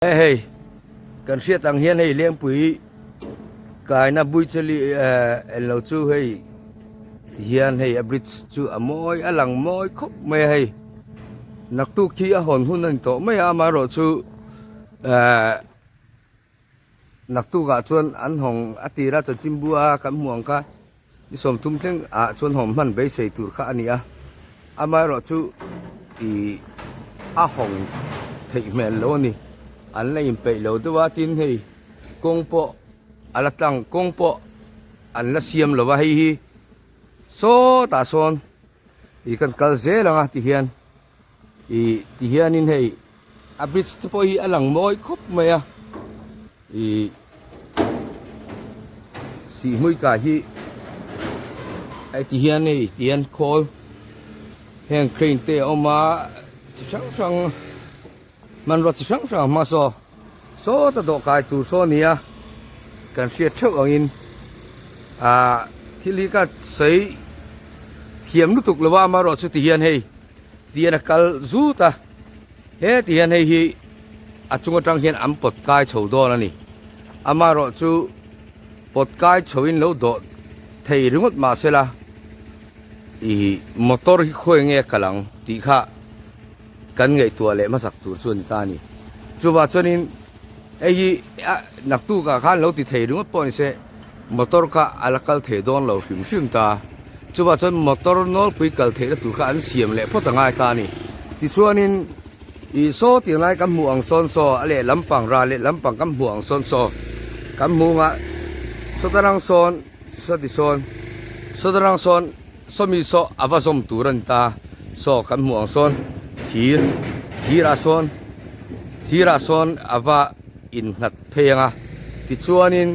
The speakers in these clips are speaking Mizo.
Hei kan hriat ang hian hei Lengpui kaina Buichali englo chu hei hian hei a bridge chu a mawi a lang mawi khawp mai a hei naktuk hi a hawn hun a ni tawh mai a amaherawhchu ehh Naktukah chuan an hawng a tira chanchinbu a kan hmuh ang kha ni sawmthum thleng ah chuan hawng hman beisei tur kha a ni a, amaherawhchu ih a hawng theih hmel lo a ni, an la inpeih lo deuh a tin hei kawng pawh a la tlang kawng pawh an la siam lo va hei hi sawtah sawn ih kan kal zel ang a tihian. Ih ti hianin hei a bridge te pawh hi a lang mawi khawp mai a ih sihhmui kai hi hei ti hian hei ti hian khawl heng crane te a awm a chi hrang hrang hmanrua chi hrang hrang a hma saw sawta dawhkai tur saw a ni a kan hriat theuh angin ah thil hi ka sawi thiam lutuk lo a amaherawhchu ti hian hei. Tihian a kal zut a, he tihian hei hi a chung atang hian an pawt kai chho dawn a ni. Amaherawh chu pawt kai chhoin lo dawh thei ringawt mah sela ih motor hi khawi nge kal ang tih kha kan ngaihtuah leh hmasak tur chu a ni ta a ni. Chuvah chuanin hei hi a naktukah khan lo ti thei ringawt pawh ni se motor kha a la kal thei dawn lo hrim hrim ta. Chuvah chuan motor nawlpui kal theihna tur kha an siam leh phawt a ngai ta a ni. Tichuanin ih saw tih lai kan hmuh ang sawn saw a leh lampang ra leh lampang kan hmuh ang sawn saw kan hmu nga sawta rang sawn sawti sawn sawta rang sawn sawmi saw a va zawm tur a ni ta saw kan hmuh ang sawn thir thirah sawn thirah sawn a va innghat phei ang a tichuanin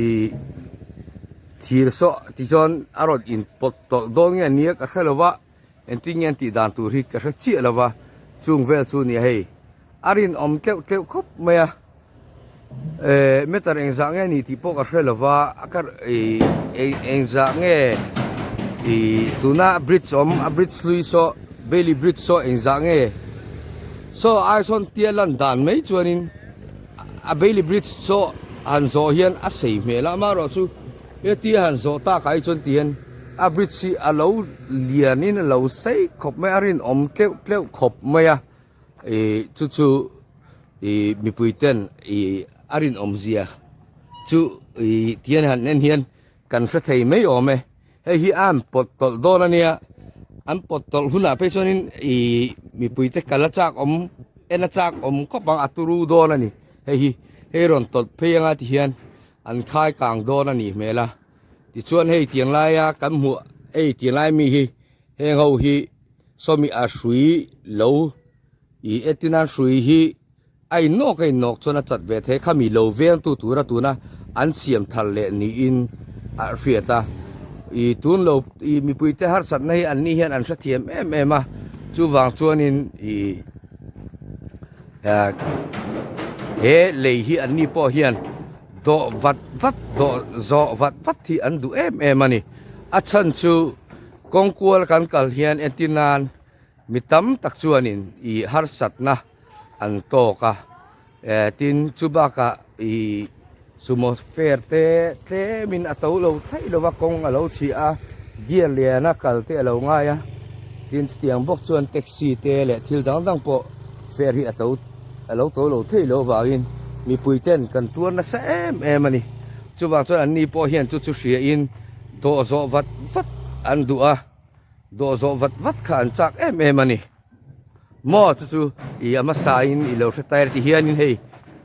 ih. Thir saw tichuan a rawn inpawt tawlh dawn nge nia ka hre lo va, engtin nge an tih dan tur hi ka hre chiah lo va, chung vel chu nia hei a rinawm tleuh tleuh khawp mai a, eh meter engzah nge ni tih pawh ka hre lo va, a ka ih engzah nge ih tuna bridge awm a bridge hlui saw Bailey bridge saw engzah nge saw ai sawn tia lan dan mai chuanin. A Bailey Bridge chu han zawh hian a sei hmel a, amaherawhchu hetia han zawh tak ah hi chuan ti hian a bridge hi a lo lianin a lo sei khawp mai a, a rinawm tleuh tleuh khawp mai a, ih chu chu ih mipui ten ih a rinawm zia chu ih ti hian han en hian kan hre thei mai awm e. Hei hi a an pawt tawlh dawn a nia, an pawt tawlh hunah phei chuanin ihh mipuite kal a chak awm en a chak awm khawp ang a turu dawn a ni hei hi hei rawn tawlh phei anga ti hian an khai kang dawn a nih hmel a tichuan hei tiang laia kan hmuh hei tiang lai mi hi heng ho hi sawmi a hrui lo ih entir nan hrui hi. A innawk a innawk chuan a chat ve thei khami lo vengtu tura tuna an siam thar leh niin a hriat a. I tun lo i mipuite harsatna hi anni hian an hrethiam em em a, chuvang chuanin i he lei hi anni pawh hian dawh vat vat dawh zawh vat vat hi an duh em em a ni. A chhan chu kawng kual kan kal hian entir nan mi tam tak chuanin i harsatna an tawk a eh tin chu bakah ih sumo fare te tlemin a to lo theih lo va kawng a lo chhia a gear liana kal te a lo ngai a tin chutiang bawk chuan taxi te leh thil dang dang pawh fare hi a to a lo to lo theih loh avangin mipui ten kan tuar nasa em em a ni chuvang chuan an ni pawh hian chu chu hria in dawh zawh vat vat an duh a dawh zawh vat vat kha an chak em em a ni. Maw chu chu ih a hmasa in i lo hre tair ti hianin hei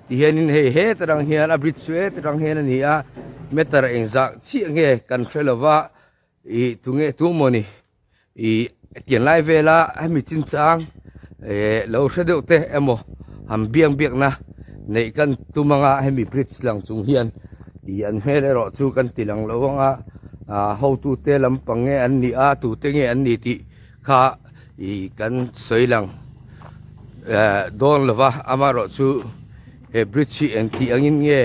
ti hianin hei heta rang hian a bridge chu heta rang hian a ni a meter engzah chiah nge kan hre lo va ih tunge tu maw ni ih tiang lai vela hemi chinchang eh lo hre deuh te emaw han biang biakna neih kan tum anga hemi bridge lang chung hian ih an hmel erawh chu kan ti lang lo anga ah hotute lampang nge an nih a tute nge an nih tih kha ih kan sawi lang eh dawn lova amaherawhchu he bridge hi engtih angin nge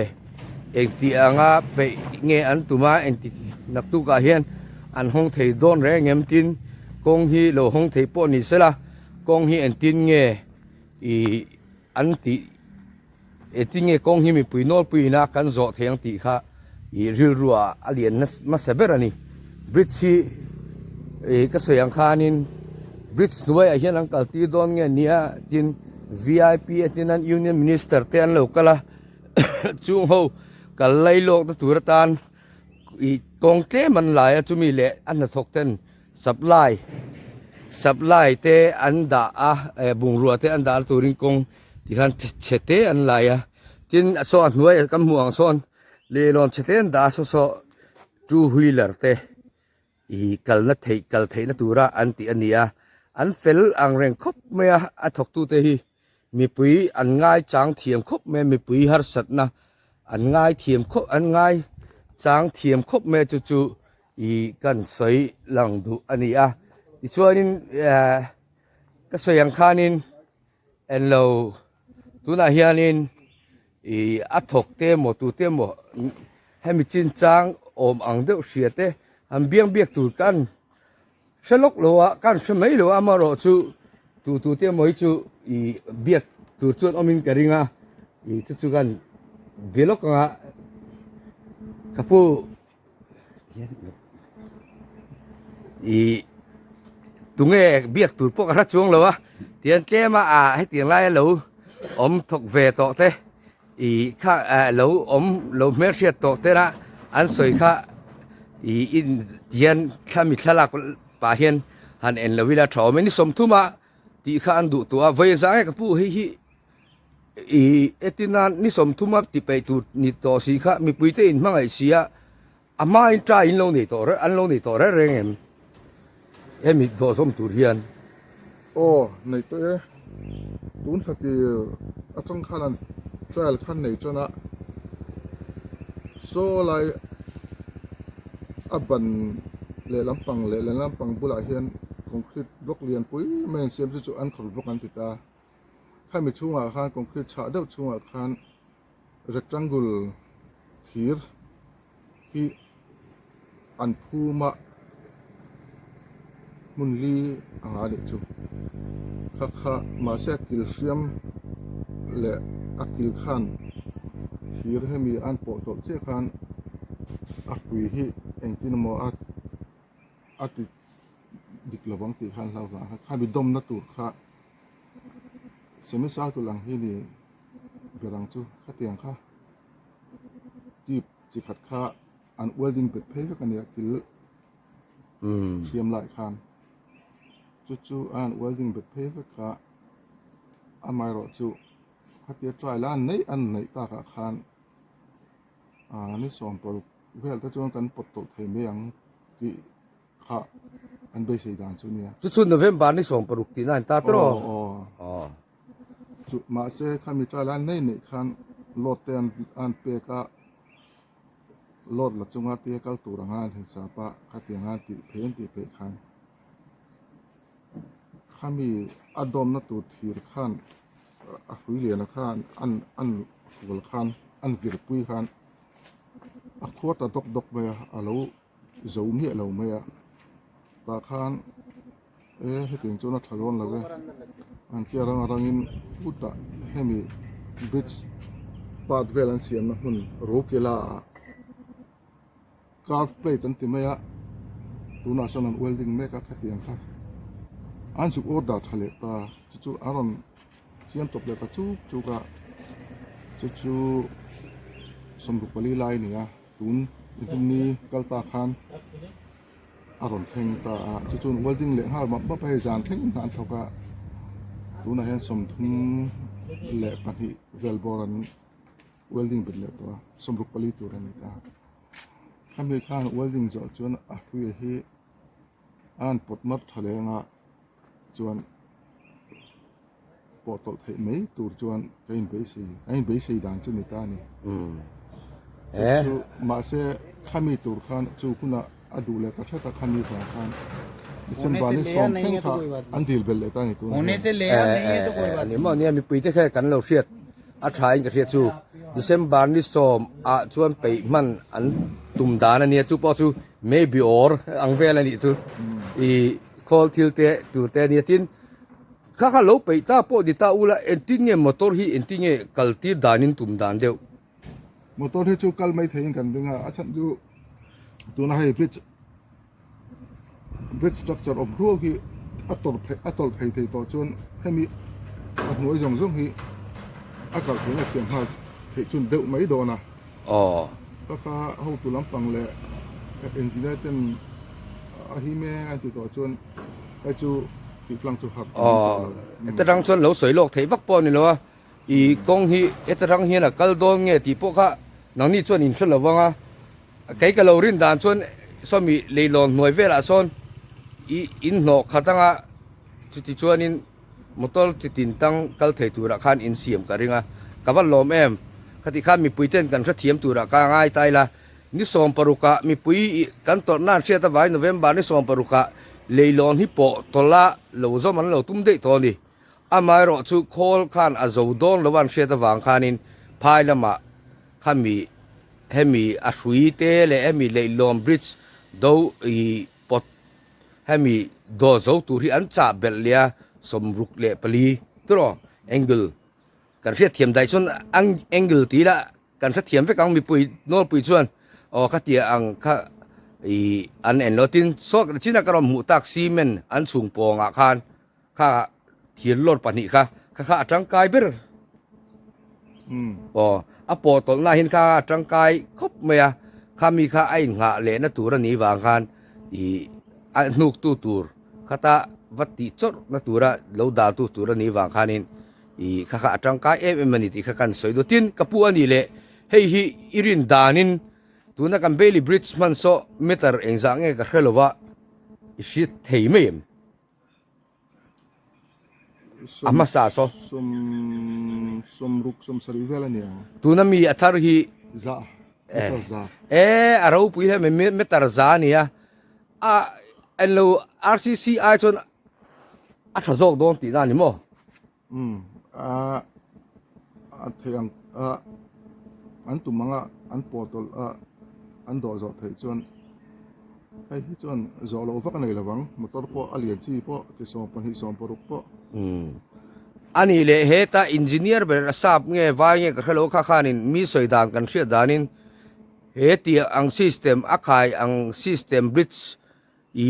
engtih anga peih nge an tum a engti naktukah hian an hawng thei dawn reng em tin kawng hi lo hawng thei pawh ni sela kawng hi engtin nge ih an tih. Engtin nge kawng hi mipui nawlpuiin a kan zawh thei ang tih kha ih rilru ah a lian nasa ber a ni. Bridge hi ih ka sawi ang khanin bridge hnuaiah hian an kal tir dawn nge nia tin vip a tin an union minister te an lo kal a chung ho kal lai lawk na tur atan ih kawng tlem an lai a chumi leh a hnathawk ten supply supply te an dah a eh bungrua te an dah na turin kawng tikhan chhe te an lai a tin saw a hnuaiah kan hmuh ang sawn Leilawn chhe te an dah a saw saw two wheeler te ih kalna theih kal theihna tura an tih a ni a an fel ang reng khawp mai a a thawktu te hi mipui an ngai chang thiam khawp mai a mipui harsatna an ngai thiam khawp an ngai chang thiam khawp mai a chu chu ih kan sawi lang duh a ni a tichuanin ehh ka sawi ang khanin Enlo tunah hianin ih a thawk te emaw tute emaw hemi chinchang awm ang deuh hria te an biang biak tur kan hre lawk lo a kan hre mai lo a amaherawh chu tu tu te emaw hi chu ih biak tur chuan awmin ka ring a ih chu chu kan be lawk ang a ka pu. Ih tunge biak tur pawh ka hre chuang lo a tihian tlem a ah hetiang laia lo awm thawk ve tawh te ih kha ah lo awm lo hmelhriat tawh te la an sawi kha ih in tihian thlami thlalak pah hian han en lo ila tha awm e ni sawmthum a tih kha an duh tawh a vawi zah nge ka pu hei hi. I etina ni sawmthuma ti peih tur ni tawh si kha mipuite in hmangaih si a, a hmain try in lo nei tawh reng an lo nei tawh reng reng em hemi dawhzawm tur hian. Aw nei tawh e, tun thla tir atang khan an trial khan nei tan a, saw lai a ban leh lampang leh lehlam bulah hian concrete block lian pui mai an siam chu chu anchor block an ti ta. Khami chhungah khan concrete chhah deuh chhungah khan rectangle thir hi an phum a hmun li ang a nih chu kha kha mahse a kil hriam leh a kil khan thir hemi an pawh tawlh chiah khan a hrui hi engtin emaw a a ti dik lovang tih khan hlau vang a khami dawmna tur kha. Semicircle ang hi ni ber ang chu khatiang kha tube chi khat kha an welding bet phei vek a nia kil thiam lai khan chu chu a an welding bet phei vek kha amaherawh chu khatia try la an neih an neih takah khan ah ni 16 vel te chuan kan pawt tawlh thei mai ang tih. Kha an beisei dan chu nia. Chu chu November ni 16 tih na an ta tawh. Aw aw. Chu mahse khami trial an nei neih khan load te an an pek a load la chunga tia kal tur anga an hisap a khatiang an tih phei an tih phei khan khami a dawmna tur thir khan a hrui liana khan an an hrual khan an virpui khan a khuar ta dawk dawk mai a a lo zo miah lo mai a tah khan e hetiang chuan a tha dawn lo e an tia rang rangin khutah hemi bridge part vel an siamna hmun Rourkela ah curve plate an ti mai a tunah sawn an welding mek a khatiang kha an zuk order tha leh ta chu chu a rawn siam chawp leh ta chuk chuk a chu chu 64 lai a ni a. Tun inhumni kal ta khan a rawn thleng ta a, chu chuan welding leh nghal map map a hei zan thleng in hna an thawk a, tunah hian 32 vel bawr an welding bet leh tawh a, 64 tur a ni ta. Khami khan welding zawh chuan a hlui hi a han pawt mar tha leng a chuan pawh tawlh theih mai tur chuan ka inbeisei a inbeisei dan chu ni ta a ni. Chu mahse khami tur khan chu hunah a duh leh ta hret a khami vang khan December ni sawm thleng kha an dil belh leh ta a ni tunah hian. Ni maw nia mipui te kha kan lo hriat a tha in ka hriat chu December ni sawm ah chuan peih hman an tum dan a nia chu pawh chu maybe or ang vel a nih chu i khawl thil te tur te a nia tin. Kha kha lo peih ta pawh ni ta ula engtin nge motor hi engtin nge kal tir danin tum dan deuh. Motor hi chu kal mai theiin kan ring a, a chhan chu tuna hei bridge bridge structure awm ruau hi a tawrh phei a tawlh phei thei tawh chuan hemi a hnuai zawng zawng hi a kalh theihna siam nghal theih chun deuh mai dawn a. Aw. Ka kha hotu lampang leh engineer ten a hi mek an ti tawh chuan hei chu tih tlang chu harh Aw heta tang chuan lo sawi lawk theih vak pawh a ni lo a. I kawng hi heta rang hian a kal dawn nge tih pawh kha nangni chuan in hre lo vang a, kei ka lo rin dan chuan sawmi leilawn hnuai velah sawn i in hnawh khat anga chuti chuanin motor chi tin tang kal thei turah khan in siam ka ring a, ka va lawm em khati khan mipui ten kan hrethiam turah ka ngai ta ila ni 16 ah mipui kan tawrh nan hriat avangin November ni 16 ah leilawn hi pawh tawlh a lo zawm an lo tum daih tawh a ni. Amaherawh chu khawl khan a zo dawn lo an hriat avang khanin phai lamah khami hemi a hrui te leh hemi leihlawm bridge do i pawt hemi daw zo tur hi an chah belh leh a 64 tiraw angle kan hriatthiam daih chuan angle tih ila Kan hrethiam vek ang mipui nawlpui chuan aw khatia ang kha i an en lo tin saw chin a ka rawn hmuh tak cement an chhung pawngah khan kha thir lawr pahnih kha kha kha a tangkai ber aw a pawh tawlh na hin kha a tangkai khawp mai a khami kha a inghah leh na tur a nih vang khan i a hnuk tu tur khata va tih chawrh na tura lo dal tu tur a nih vang khanin I kha kha a tangkai em em a ni tih kha kan sawi duh. Tin, ka pu a nih leh hei hi i rin danin tuna kan Bailey Bridge hman saw meter engzah nge ka hre lova i hriat thei mai em? A hmasa saw. Sawm, sawmruk, sawmsarih vel a ni ang. Tuna mi a thar hi. Za, meter za. E, a ropui hle mai, meter za a ni a. A, enlo RCC ai chuan A tha zawk dawn tihna a ni maw? Umm a a theih ang a an tum anga an pawh tawlh a an dawh zawh theih chuan hei hi chuan zawh loh vak a nei lovang motor pawh a lian chi pawh ti 12 16 pawh. Umm a nih leh heta engineer ber a sap nge vai nge ka hrelo kha khanin mi sawi dan kan hriat danin he tih ang system a khai ang system bridge I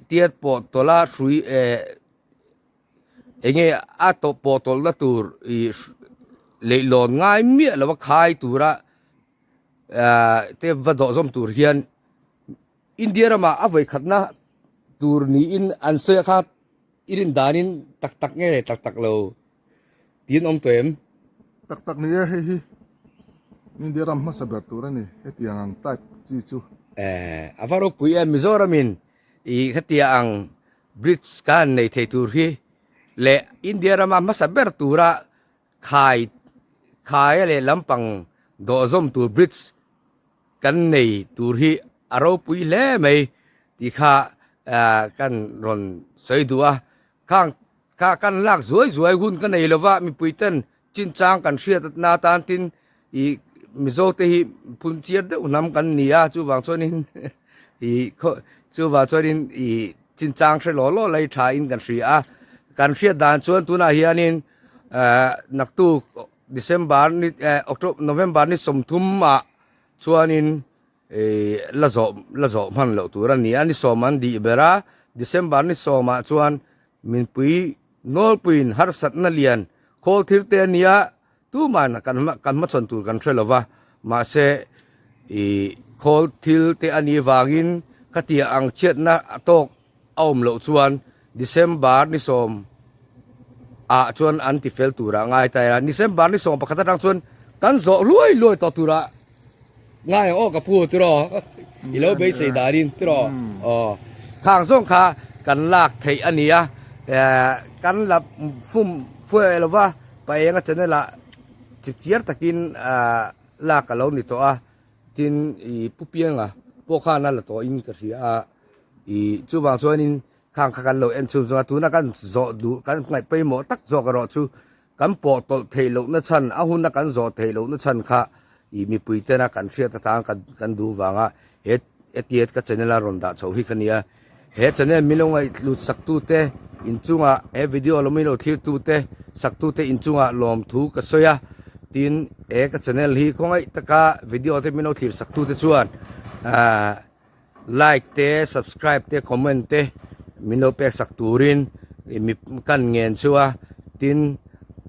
tiat pawh tawlh a hrui eh enge a tawh pawh tawlhna tur i leihlawn ngai miah lo a khai tura ah te va dawh zawm tur hian India ramah a vawikhatna tur niin an sawi a kha i rin danin tak tak nge tak tak lo tiin awm tawh em? Tak tak ni e, hei hi India ram hmasa ber tur a ni, hetiang ang type chi chu. Eh, a va ropui em, Mizoramin i khatia ang bridge kan nei thei tur hi leh India rama hmasa ber tura khai khaia leh lampang dawhzawm tur bridge kan nei tur hi a ropui hle mai tih kha kan rawn sawi duh a, khang kha kan lak zuai zuai hun ka nei lova mipui ten chinchang kan hriat na atan tin ih Mizo te hi phun chiar deuh hnam kan ni a chuvang chuanin ih khaw chuvang chuanin ih chinchang hre law law lai tha in kan hria a kan hriat dan chuan tunah hianin ah naktuk December ni eh October November ni 30 ah chuanin Ih la zawh la zawh hman loh tur a ni a, ni 10 an dih ber a, December ni 10 ah chuan minpui nawlpuiin harsatna lian khawl thir te a ni a, tuman kan kan hmachhawn tur kan hre lo va, mahse ih khawl thil te a nih vangin khatia ang chhiatna a tawk a awm loh chuan December ni 10 ah chuan an ti fel turah ngai ta a, December ni 11 atang chuan kan zawh luai luai tawh turah ngai ang aw ka pu tiraw i lo beisei danin tiraw aw khang zawng kha kan lak theih a ni a kan la fum fuai lova paenga channel ah chipchiar takin lak a lo ni tawh a tin i pu pianga pawh khan a la tawh in ka hria a i chuvang chuanin khang kha kan lo en chhun zawng a tuna kan zawh duh kan ngaih pawimawh tak zawk erawh chu Kan pawh tawlh theih lohna chhan, a huna kan zawh theih lohna chhan kha i mipui tena kan hriat atang kan kan duh vanga he hetiat ka channel a rawn dah chhoh hi ka nia. He channel min lo ngaihlut sak tute. Inchungah he video lo min lo thlir tute sak tute inchungah lawmthu ka sawi a, tin he ka channel hi khawngaih taka video te min lo thlir sak tute chuan ahh like te subscribe te comment te min lo pek sak turin mi kan ngen chu a, tin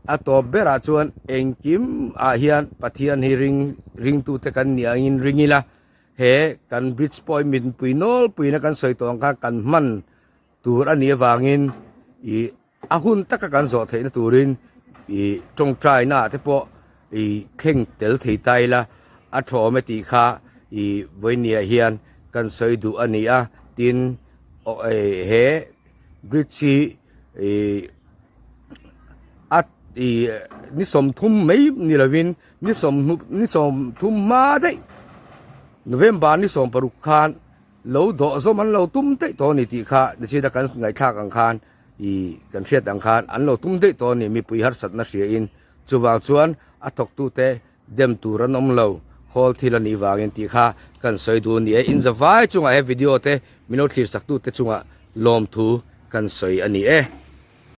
a tawp berah chuan engkim ah hian Pathian hi ring ringtute kan nih angin ring ila he kan bridge pawh hi mipui nawlpuiin a kan sawi tawh ang khan kan hman tur a nih avangin ih a hun taka kan zawh theihna turin ih tawngtaina ah te pawh ih thleng tel thei ta ila a thawm e tih kha ih vawinia hian kan sawi duh a ni a tin aw he bridge hi ih a ih ni sawmthum mai ni lovin ni sawmhnu ni sawmthum hma daih November ni 16 khan Lo dawh zawm an lo tum daih tawh a ni tih kha nichina kan ngaihthlak ang khan ih kan hriat ang khan an lo tum daih tawh a ni mipui harsatna hriain chuvang chuan a thawktute dem tur an awm lo khawl thil a nih vangin tih kha kan sawi duh a ni e inzavai chungah he video te min lo thlir saktute chungah lawmthu kan sawi a ni e.